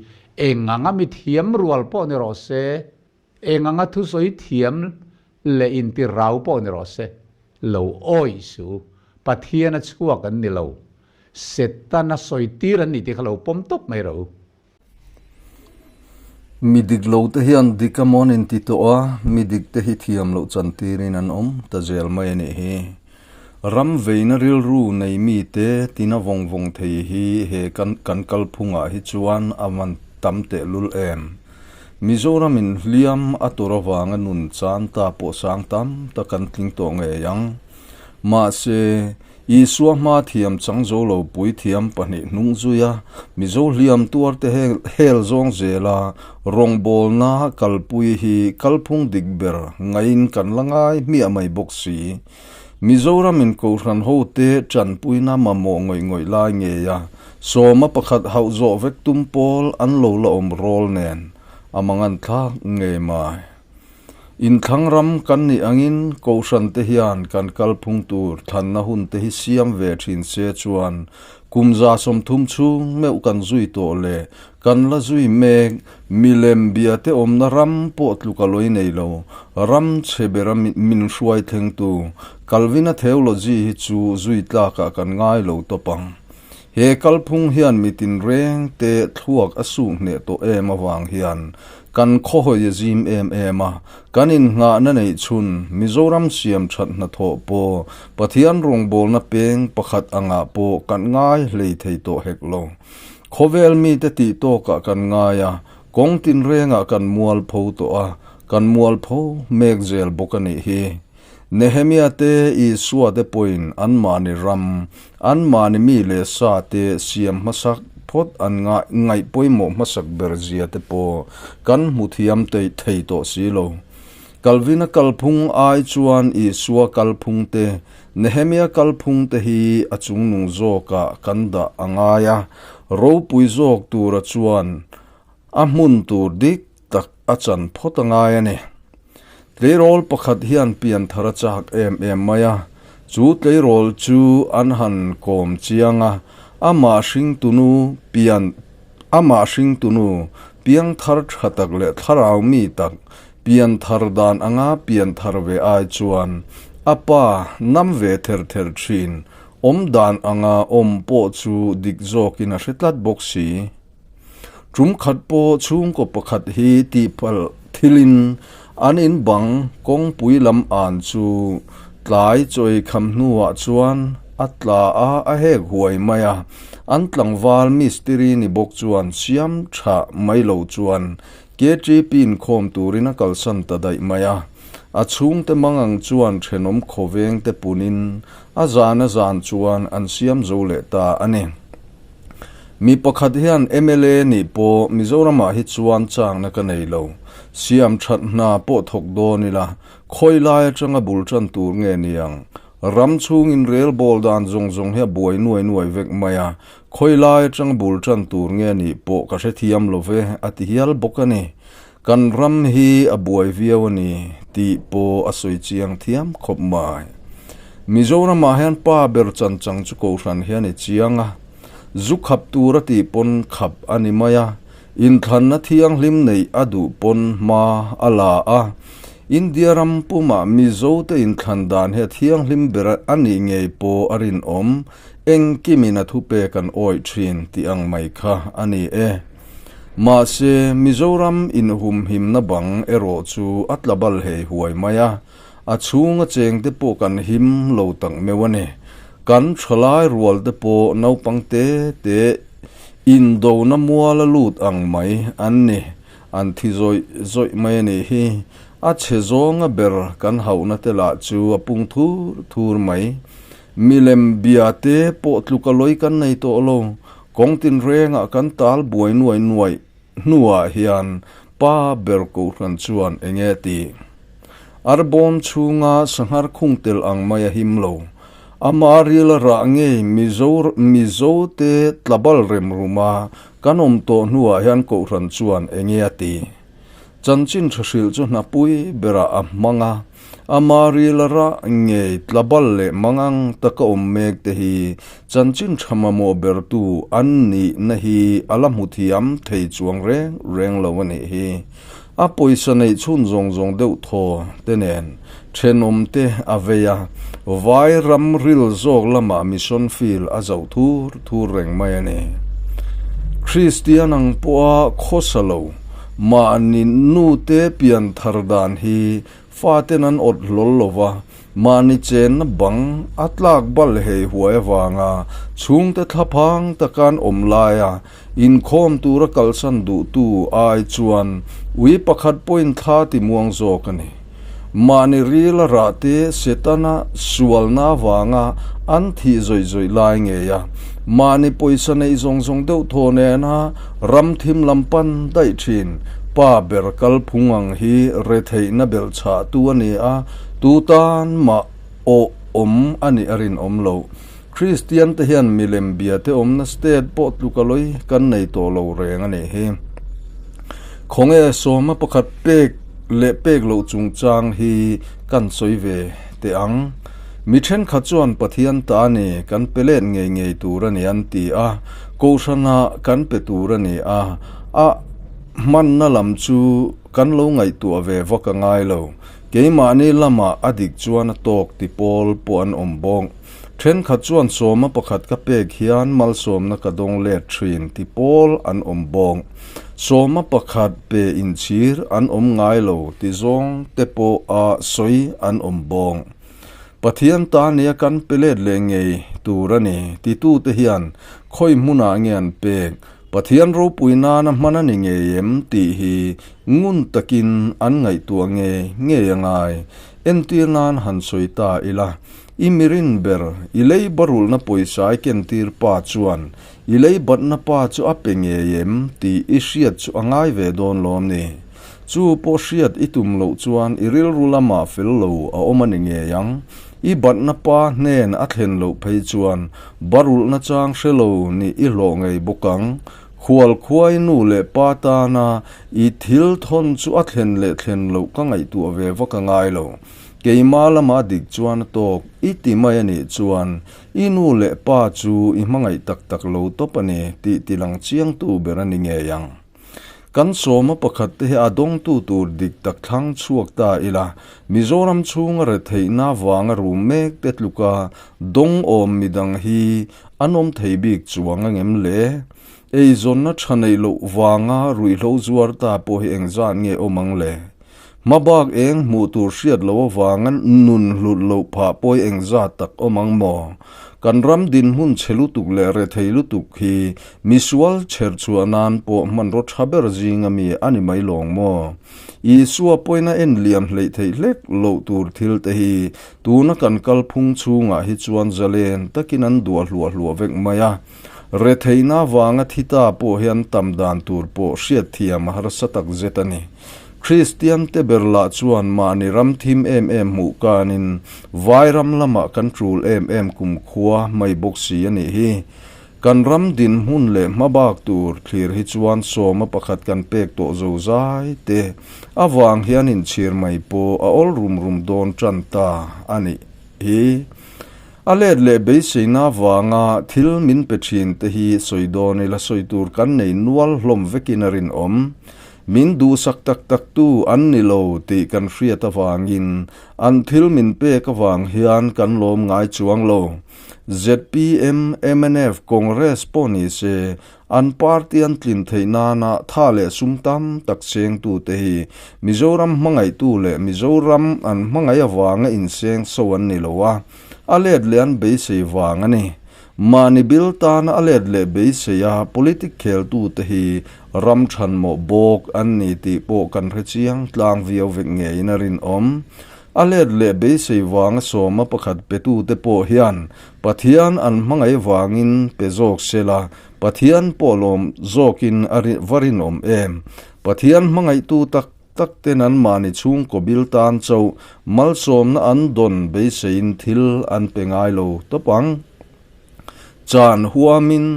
eng anga mi thiam rual pawh ni rawh se, eng anga thusawi thiam leh inti rau pawh ni rawh se, lo awih suh u. Pathian a chhuak an ni lo, Setana sawi tir an ni tih kha lo pawm tawp mai rawh u. Mi dik lo te hian dik a mawn in ti tawh a, mi dik te hi thiam loh chan tirin an awm ta zel mai a nih hi. Ram veina rilru nei mi te tina vawng vawng thei hi he kan kan kalphungah hi chuan a van tam tehlul em. Mizoram in hliam a tur avanga nun chan ta pawh sang tam tak kan tling tawh ngei ang. Mahse, Isua hma thiam chang zo lo puithiam pahnih hnung zui a, Mizo hliam tuar te hel zawng zela rawngbawlna kalpui hi kalphung dik ber ngaiin kan la ngai hmiah mai bawk si. Mizoram in Kohhran ho te tanpuina mamawh ngawih ngawih lai ngei a, sawma pakhat hauh zawh vek tum pawl an lo la awm rawl nen a mangan thlak ngei mai. Inthlang ram kan nih angin Kohhran te hian kan kalphung tur thlanna hun te hi siam ve thin se chuan kum 30 chhung meuh kan zui tawh leh kan la zui mek milem bia te awmna ram pawh tluk a lawi nei lo ram chhe bera min hruai thlengtu Calvin-a theology hi chu zui tlakah kan ngai lo tawp ang. He kalphung hian mi tinreng te thluak a suh hneh tawh em avang hian kan khawhawi a zim em em a, kan innghahna neih chhun Mizoram siam that hnathawh pawh Pathian rawngbawlna peng pakhat angah pawh kan ngai hlei thei tawh hek lo. Khawvel mite tih tawkah kan ngai a, kawng tinrengah kan mualpho tawh a, kan mualpho mek zel bawk a nih hi. Nehemia te, Isua te pawhin anmahni ram, anmahni mi leh sa te siam hmasak phawt an ngaih pawimawh hmasak ber zia te pawh kan hmu thiam thei tawh si lo. Calvin-a kalphung ai chuan Isua kalphung te, Nehemia kalphung te hi a chungnung zawkah kan dah a ngai a, ropui zawk tura chuan a hmun tur dik tak a chan phawt a ngai a ni. Tleirawl pakhat hian pian thar a chak em em mai a, chu tleirawl chu an han kawm chiang a, amah hringtunu pian amah hringtunu piang thar tha tak leh thlarau mi tak pian thar dan anga pian thar ve ai chuan a pa nam ve ther ther thin awm dan anga awm pawh chu dik zawkin a hre tlat bawk si. Tum khat pawh chhungkaw pakhat hi tihpalh thilin an in bang kawngpui lam an chu tlai chawi kham hnuah chuan a tla a, a hek huai mai a. An tlangval mistiri ni bawk chuan siam tha mai lo chuan KTP inkhawm turin a kalsan ta daih mai a. A chhungte mangang chuan thenawm khawveng te punin a zan a zan chuan an siam zo leh ta a ni. Mi pakhat hian mla nih pawh Mizoramah hi chuan changna ka nei lo. Siam that hna pawh thawk dawn ila, khawi lai atanga bul tan tur nge niang? Ram chhungin rel bawl dan zawng zawng hi a buai nuai nuai vek mai a, khawi lai atanga bul tan tur nge nih pawh ka hrethiam lo ve, a ti hial bawk a ni. Kan ram hi a buai viau a ni tih pawh a sawi chiang thiam khawp mai. Mizoramah hian pa ber chan chang chu Kohhran hian i chiang a, zu khap tur a tih pawn khap a ni mai a, inthlanna thianghlim neih a duh pawn hma a la a. India ram pumah Mizote inthlan dan hi a thianghlim ber a nih ngei pawh a rinawm, engkimin a thupek an awih thin tih ang mai kha a ni e. Mahse, Mizoram inhumhimna bang erawh chu a tla bal hei huai mai a, a chhunga chengte pawh kan him lo tak meuh a ni. Kan thalai rual te pawh naupang te te indona mual a lut ang mai an ni, an thi zawih zawih mai a nih hi. A chhe zawnga ber kan hauhna te lah chu a pung thur thur mai. Milem bia te pawh tluk a lawi kan nei tawh lo. Kawng tinrengah kan tal buai nuai nuai hnuah hian pa ber Kohhran chuan eng nge ti? Arbawm chhunga sanghar khung tel ang mai a him lo. Ama ril a rah ngei Mizo Mizote tlabal rem ruma kan awm tawh hnuah hian Kohhran chuan eng nge a ti? Chanchin tha hrilh chu hnapui berah a hmang a. Ama ril a rah ngei tlabal leh mangang taka awm mek te hi chanchin tha mamawh bertu an nihna hi a la hmu thiam thei chuang reng reng lo a nih hi. A pawisa neih chhun zawng zawng deuh thaw te nen thenawm te a vei a, vai ram ril zawk lamah mission field a zoh thur thur reng mai a ni. Kristian ang pawha khawsa lo mahni nute pian thar dan hi Faten an awt hlawl lo va, mahni chenna bang a tlak bal hei huai avanga chhungte thlaphang taka an awm laia inkhawm tura kalsan duhtu ai chuan ui pakhat pawhin thla ti muang zawk a ni. Mahni ril a rah te Setana sualna avanga an thih zawih zawih lai ngei a, mahni pawisa neih zawng zawng deuh thaw nena ram thim lam pan daih thin Pa ber kalphung ang hi retheihna belh chhahtu a ni a, tu tan mah awh awm a nih a rinawm loh. Kristian te hian milem bia te awmna state pawh tluk a lawi kan nei tawh lo reng a nih hi. Khawnge sawma pakhat pek leh pek loh chungchang hi kan sawi ve teh ang. Mi thenkhat chuan Pathian ta a ni, kan pe let ngei ngei tur a ni an ti a, Kohhranah kan pe tur a ni a, a hmanna lam chu kan lo ngaihtuah ve vak a ngai lo. Keimahni lamah a dik chuan a tawk ti pawl pawh an awm bawk. Thenkhat chuan sawma pakhat ka pek hian malsawmna ka dawng let thin ti pawl an awm bawk. Sawma pakhat pe inchhir an awm ngai lo ti zawng te pawh a sawi an awm bawk. Pathian ta nia kan pe let leh ngei tur a ni titute hian khawi hmunah nge an pek? Pathian ropui nana hman a ni ngei em tih hi ngun takin an ngaihtuah nge ngei a ngai. Entir nan han sawi ta ila, i mirin ber, i lei barulhna pawisa i kentir pa chuan i lei batna pa chu a pe ngei em tih i hriat chu a ngai ve dawn lawm ni? Chu pawh hriat i tum loh chuan i rilru lamah fel lo a awm a ni ngei ang. I batna pa hnen a thlen loh phei chuan Barulhna chang hre lo nih i hlawh ngei bawk ang. Khual khuai nu leh pa tana i thil thawn chu a thlen leh thlen loh ka ngaihtuah ve vak a ngai lo. Keima lama dik chuan a tawk i ti mai a nih chuan i nu leh pa chu i hmangaih tak tak lo tawp a ni tih tilang chiangtu ber a ni ngei ang. Kan sawma pakhat te hi a dawngtu tur dik tak thlang chhuak ta ila, Mizoram chhunga retheihna vanga rum mek te tluka dawng awm midang hi an awm thei bik chuang a ngem le? Eizawnna tha neih loh vanga ruihhlo zuar ta pawh hi engzat nge awm ang le? Hmabak eng hmuh tur hriat loh avanga nun hlut loh phah pawi engzat tak awm ang maw? Kan ram dinhmun chhe lutuk leh rethei lutuk hi misual chher chhuah nan pawh hmanraw tha ber zinga mi a ni mai lawng maw? Isua pawina en liam hleih theih hlek loh tur thil te hi tuna kan kalphung chhungah hi chuan zalen takin an duah hluah hluah vek mai a. Retheihna avanga thi ta pawh hian tam dan tur pawh hriatthiam a harsa tak zet a ni. Kristian te ber lah chuan mahni ram thim em em hmuh kanin vai ram lamah kan tul em em kumkhua mai bawk si a nih hi. Kan ram dinhmun leh hmabak tur thlir hi chuan sawma pakhat kan pek tawh zo zai te avang hian inchhir mai pawh a awl rum rum dawn tan ta a nih hi. A let leh beiseina avanga thil min pe thin te hi sawi dawn ila sawi tur kan nei nual hlawm vekin a rinawm. Min duhsak tak tak tu an ni lo tih kan hriat avangin an thil min pek avang hian kan lawm ngai chuang lo. Zpm, mnf, Congress pawh ni se an party an tlin theih nana tha leh sum tam tak chengtute hi Mizoram hmangaihtu leh Mizoram an hmangaih avanga inseng so an ni lo a, a let leh an beisei vang a ni. Mahni bil tana a let leh beisei a politic kheltute hi ram thanmawh bawk an ni tih pawh kan hre chiang tlang viau vek ngeiin a rinawm. A let leh beisei vanga sawma pakhat petute pawh hian Pathian an hmangaih vangin pe zawk se la, Pathian pawh lawm zawkin a va rinawm em? Pathian hmangaihtu tak tak ten an mahni chhungkaw bil tan chauh malsawmna an dawn beiseiin thil an pe ngai lo tawp ang. Chan huamin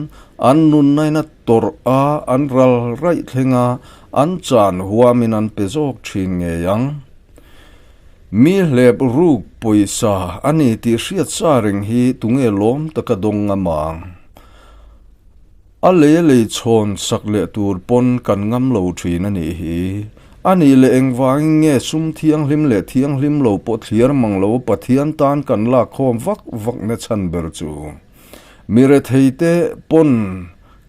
an nunnaina tawrh a an ral raih thleng a, an chan huamin an pe zawk thin ngei ang. Mi hlep ruk pawisa a ni tih hriat sa reng hi tunge lawm taka dawng ngam ang? A lei a lei chhawn sak leh tur pawn kan ngam lo thin a nih hi. A nih leh engvangin nge sum thianghlim leh thianghlim lo pawh thliar mang lo Pathian tan kan lak khawm vak vak na chhan ber chu? Mi rethei te pawn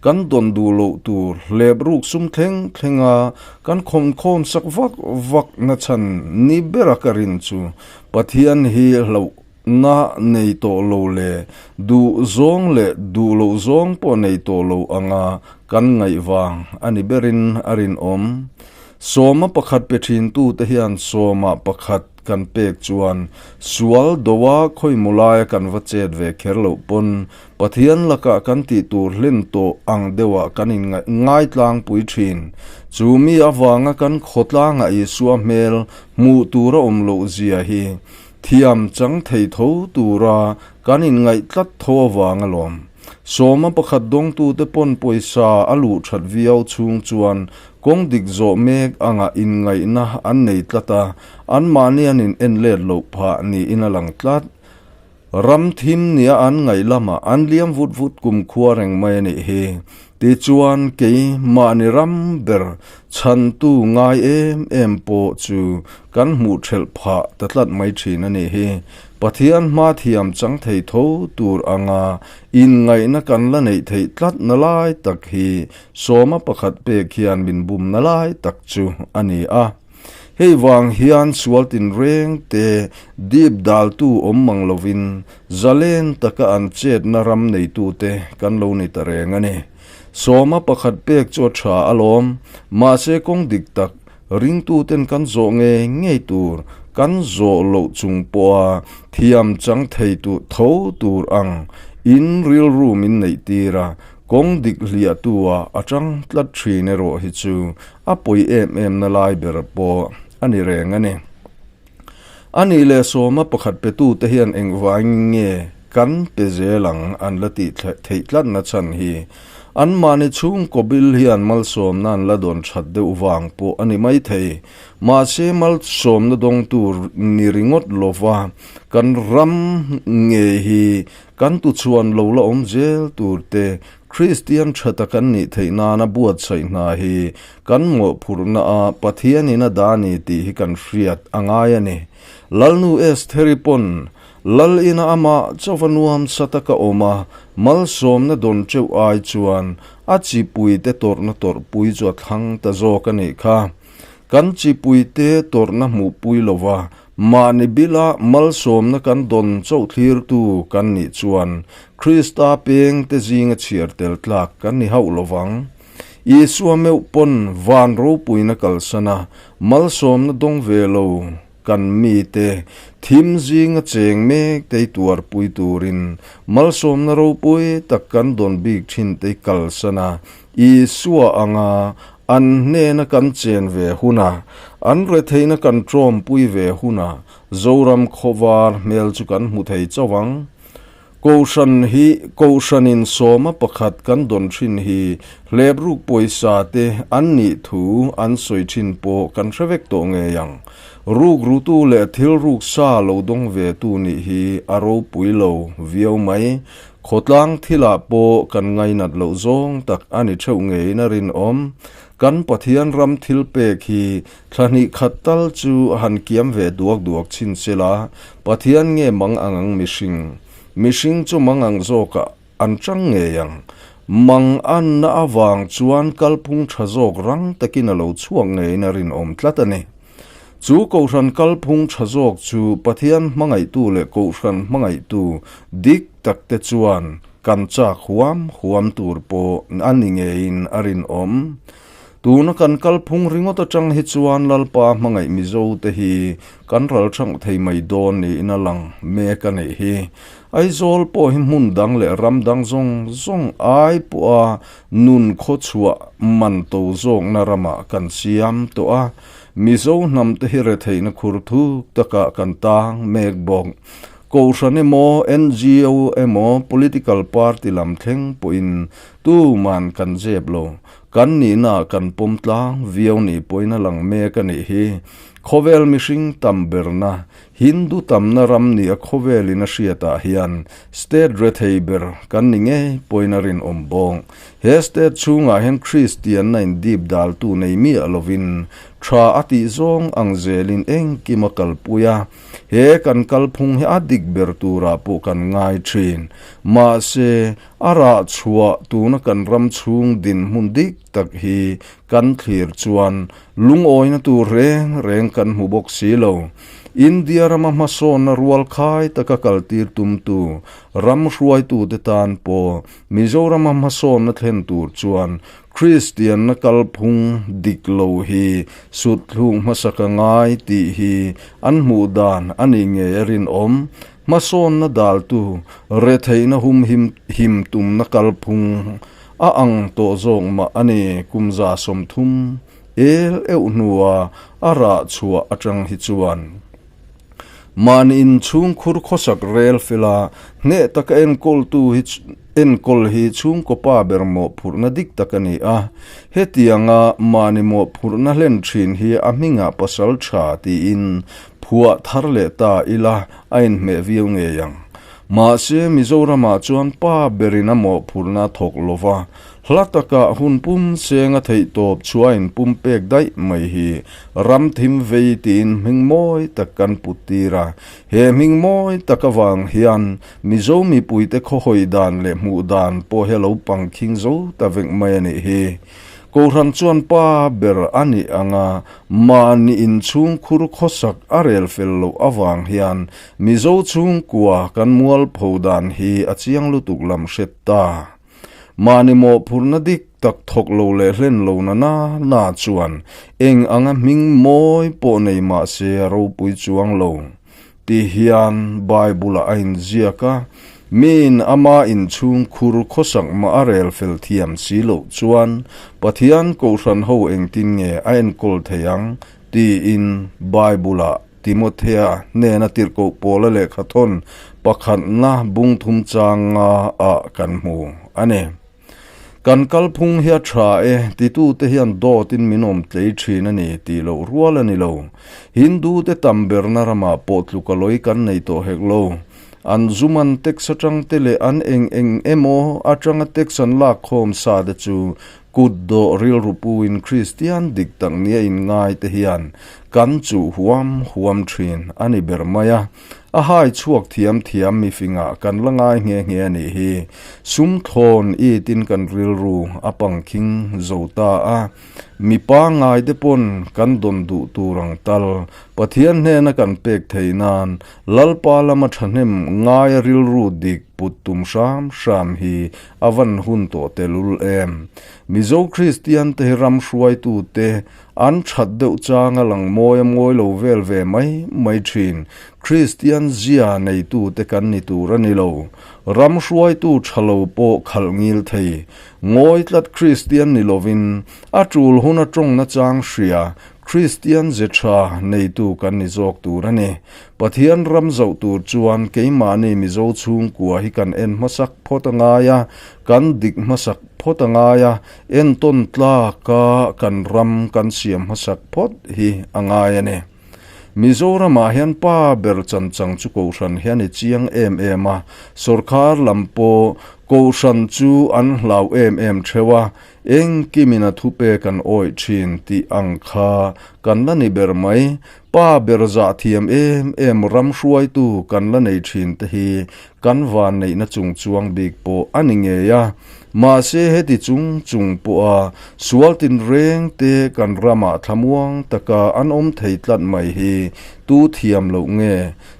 kan dawn duh loh tur hlep ruk sum thleng thleng a kan khawm khawm sak vak vak na chhan ni bera ka rin chu Pathian hi hlauh na nei tawh lo leh duh zawng leh duh loh zawng pawh nei tawh lo anga kan ngaih vang a ni berin a rinawm. Sawma pakhat pe thintute hian sawma pakhat kan pek chuan sual doa khawimaw laia kan va chet ve kher loh pawn Pathian lakah kan tih tur hlen tawh ang deuhah kan inngaihtlangpui thin. Chu mi avanga kan khawtlangah Isua hmel hmuh tur a awm loh zia hi thiam chang thei tho tura kan inngaih tlat tho avang alawm. Sawma pakhat dawngtute pawn pawisa a luh that viau chhung chuan kawng dik zawh mek anga inngaihna an nei tlat a, anmahni an in en let loh phah niin a lang tlat. Ram thim nia an ngaih lamah an liam vut vut kumkhua reng mai a nih hi. Tichuan kei mahni ram ber chhantu ngai em em pawh chu kan hmuh thelh phah ta tlat mai thin a nih hi. Pathian hma thiam chang thei tho tur anga inngaihna kan la neih theih tlat na lai tak hi sawma pakhat pek hian min bumna lai tak chu a ni a. Hei vang hian sual tinreng te dip daltu awm mang lovin zalen taka an chetna ram neitute kan lo ni ta reng a ni. Sawma pakhat pek chu a tha alawm, mahse kawng dik tak ringtuten kan zawh ngei ngei tur kan zawh loh chung pawha thiam chang thei tu tho tur ang in rilru min neih tir a, kawng dik hliahtu ah a tang tlat thin erawh hi chu A pawi em em na lai ber pawh a ni reng a ni. A nih leh sawma pakhat petute hian engvangin nge kan pe zel ang an la tih theih tlatna chhan hi anmahni chhungkaw bil hian malsawmna an la dawn that deuh vang pawh a ni maithei. Mahse malsawmna dawngtu ni ringawt lova kan ram ngei hi kan tuchhuan lo la awm zel tur te Kristian tha tak an nih theih nana buatsaih hna hi kan mawhphurhna a Pathianin a dah a ni tih hi kan hriat a ngai a ni. Lalnu Estheri pawn Lal ina amah chauva nuam sa taka awm a, malsawmna dawn teuh ai chuan a chipuite tawrhna tawrhpui chu a thlang ta zawk a nih kha. Kan chipuite tawrhna hmuhpui lova Mahni bila malsawmna kan dawn chauh thlirtu kan nih chuan Krista pengte zinga chhiar tel tlak kan ni hauh lo vang. Isua meuh pawn van ropuina kalsan a, malsawmna dawng ve lo kan mite thim zinga cheng mek tei tuarpui turin malsawmna ropui tak kan dawn bik thin tei kalsan a, Isua anga an hnena kan chen ve huna, an retheihna kan tawmpui ve huna Zoram khawvar hmel chu kan hmu thei chauh ang. Kohhran hi Kohhranin sawma pakhat kan dawn thin hi hlepruk pawisa te an nih thu an sawi thin pawh kan hre vek tawh ngei ang. Ruk rutu leh thil ruk sa lo dawng ve tu nih hi a ropui lo viau mai. Khawtlang thilah pawh kan ngainat loh zawng tak a ni theuh ngeiin a rinawm. Kan Pathian ram thil pek hi thla hnih khat tal chu a han kiam ve duak duak chhin sela, Pathian nge mang ang ang mihring? Mihring chu mang ang zawkah an chang ngei ang. Mang anna avang chuan kalphung tha zawk rang takin a lo chhuak ngeiin a rinawm tlat a ni. Chu Kohhran kalphung tha zawk chu Pathian hmangaihtu leh Kohhran hmangaihtu dik takte chuan kan chak huam huam tur pawh a ni ngeiin a rinawm. Tuna kan kalphung ringawt atang hi chuan Lalpa hmangaih Mizote hi kan ral thang thei mai dawn niin a lang mek a nih hi. Aizawl pawh hi hmun dang leh ram dang zawng zawng ai pawha nun khawchhuah man to zawkna ramah kan siam tawh a, Mizo hnamte hi retheihna khur thuk takah kan tang mek bawk. Kohhran emaw, NGO emaw, political party lam thleng pawhin tuman kan zep lo. Kan nihnaah kan pawm tlang viau nih pawhin a lang mek a nih hi. Khawvel mihring tam berna, Hindu tamna ram nia khawvelin a hriatah hian state rethei ber kan ni ngei pawhin a rinawm bawk. He state chhungah hian Kristianna in dip daltu nei miah lovin tha a tih zawng ang zelin engkim a kalpui a. He kan kalphung hi a dik ber turah pawh kan ngai thin. Mahse, a rah chhuah tuna kan ram chhung dinhmun dik tak hi kan thlir chuan Lungawina tur reng reng kan hmu bawk si lo. India rama hmasawnna rual khai taka kaltir tumtu ram hruaitute tan pawh Mizorama hmasawnna thlen tur chuan Kristianna kalphung dik lo hi sutthluk hmasa ka ngai tih hi an hmuh dan a nih ngei a rinawm. Hmasawnna daltu retheihna humhim him tumna kalphung A ang tawh zawk mah a ni, kum 30 el euh hnua a rah chhuah atang hi chuan. Mahni inchhungkhur khawsak rel fela hneh taka enkawltu hi enkawl hi chhungkaw pa ber mawhphurhna dik tak a ni a. Hetianga mahni mawhphurhna hlen thin hi a hmingah pasal tha tiin phuah thar leh ta ila a inhmeh viau ngei ang. Mahse, Mizoramah chuan pa berin a mawhphurhna a thawk lo va, hla takah hun pum seng a theih tawp chhuain pum pek daih mai hi ram thim vei tiin hming mawi tak kan put tir a. He hming mawi tak avang hian Mizo mipuite khawhawi dan leh hmuh dan pawh hi a lo pangkhing zo ta vek mai a nih hi. Kohhran chuan pa ber a nih anga mahni inchhungkhur khawsak a rel fel loh avang hian Mizo chhungkua kan mualpho dan hi a chiang lutuk lam hret ta. Mahni mawhphurhna dik tak thawk lo leh hlen lo na na na chuan eng anga hming mawi pawh nei mah se a ropui chuang lo. Ti hian Bible-ah a inziak a, Miin ama inchhungkhur khawsak mah a rel fel thiam si loh chuan Pathian Kohhran ho engtin nge a enkawl thei ang tiin Bible-ah Timothea hnena tirhkoh Paula lehkha thawn pakhatna bung thum changa ah kan hmu a ni. Kan kalphung hi a tha e, titute hian dawtin min awm tlei thin a ni tih loh rual a ni lo. Hindute tam berna ramah pawh tluk a lawi kan nei tawh hek lo. An zum an tax atang te leh an eng eng emaw atanga tax an lak khawm sa te chu Kut dawh rilru puin Kristian dik tak nia inngai te hian kan chuh huam huam thin a ni ber mai a. A hai chhuak thiam thiam mifingah kan la ngai nghe nghe a nih hi. Sum thlawn it in kan rilru a pangkhing zo ta a. Mi pangngai te pawn kan dawn duh tur ang tal Pathian hnena kan pek theih nan Lalpa lama thahnem ngaia rilru dik put tum hram hram hi a van hun tawh telul em? Mizo Kristian te hi ram hruaitu te an that deuh changa lang mawi a mawi lo vel ve mai mai thin. Kristian zia neitu te kan ni tur a ni lo. Ram hruaitu tha lo pawh khalh ngil thei. Ngawi tlat Kristian ni lovin a tul hun a tawng na chang hria Kristian ze tha neitu kan ni zawk tur a ni. Pathian ram zoh tur chuan keimahni Mizo chhungkua hi kan en hmasak phawt a ngai a, kan dik hmasak phawt a ngai a, entawn tlaka kan ram kan siam hmasak phawt hi a ngai a ni. Mizoramah hian pa ber chanchang chu Kohhran hian i chiang em em a, sawrkhar lam pawh Kohhran chu an hlau em em theuh a, Engkimin a thupe kan awih thin tih ang kha kan la ni ber mai. Pa ber zah thiam em em ram hruaitu kan la nei thin te hi kan van neihna chung chuang bik pawh a ni ngei a. Mahse heti chung chung pawha sual tinreng te kan ramah thlamuang taka an awm thei tlat mai hi tu thiam loh nge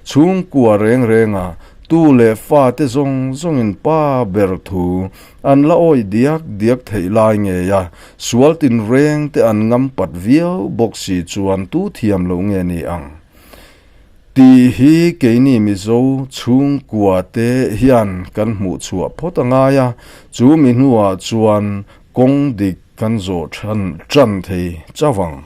chhungkua reng renga tu leh fate zawng zawngin pa ber thu An la awih diak diak theih lai ngei a, sual tinreng te an ngam pat viau bawk si chuan tu thiam loh nge ni ang? Tih hi keini Mizo chhungkua te hian kan hmuh chhuah phawt a ngai a, chu mi hnuah chuan kawng dik kan zawh than tan thei chauh ang.